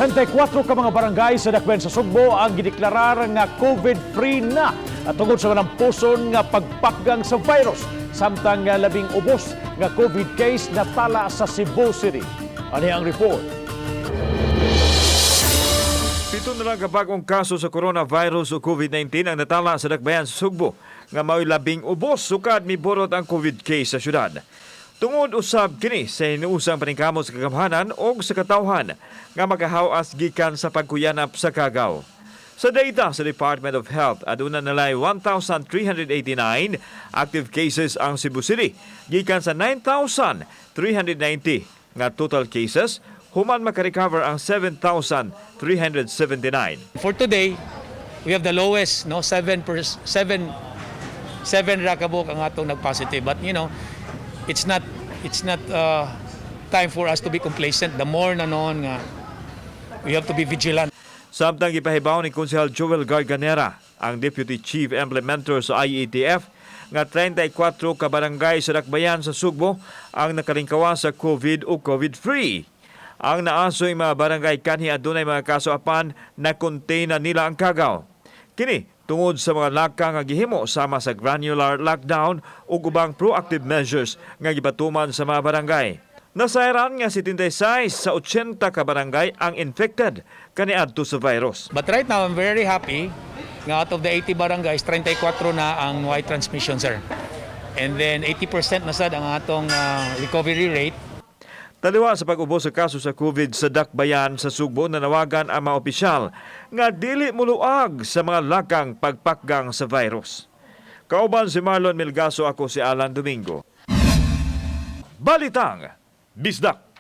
34 ka mga barangay sa dakbayan sa Sugbo ang gideklarar nga COVID-free na at tungod sa malampuson nga pagpakgang sa virus, samtang nga 10 nga COVID case natala sa Cebu City. Ani ang report. 7 na lang ka bagong kaso sa coronavirus o COVID-19 ang natala sa dakbayan sa Sugbo nga mao'y 10 sukad miburot ang COVID case sa syudad. Tungod usab kini sa hinuusang paningkamot sa kagamhanan o sa katawhan nga makahawas gikan sa pagkuyanap sa kagaw. Sa data sa Department of Health, aduna nalay 1,389 active cases ang Cebu City gikan sa 9,390 nga total cases human makarecover ang 7,379. For today, we have the lowest, no, 7 per 7 7 ra kabuok ang atong nag-positive. But it's not time for us to be complacent. The more na noon nga we have to be vigilant. Samtang gipahibaw ni Konsehal Joel Garganera, ang Deputy Chief Implementer sa IATF, nga 34 ka barangay sa dakbayan sa Sugbo ang nakalingkawa sa COVID o COVID-free. Ang naasoy mga barangay kanhi adunay mga kaso apan na contain na nila ang kagaw. Kini tungod sa mga lakang nga gihimo sama sa granular lockdown ug ubang proactive measures nga gipatuman sa mga barangay. Nasayran nga 76 sa 80 ka barangay ang infected kaniadto sa virus. But right now, I'm very happy nga out of the 80 barangays, 34 na ang white transmission, sir. And then 80% na sad ang atong recovery rate. Taliwa sa pag-ubos sa kaso sa COVID sa dakbayan sa Sugbo, nanawagan ang mga opisyal nga dili muluag sa mga lakang pagpakgang sa virus. Kauban si Marlon Milgaso, ako si Alan Domingo. Balitang Bisdak.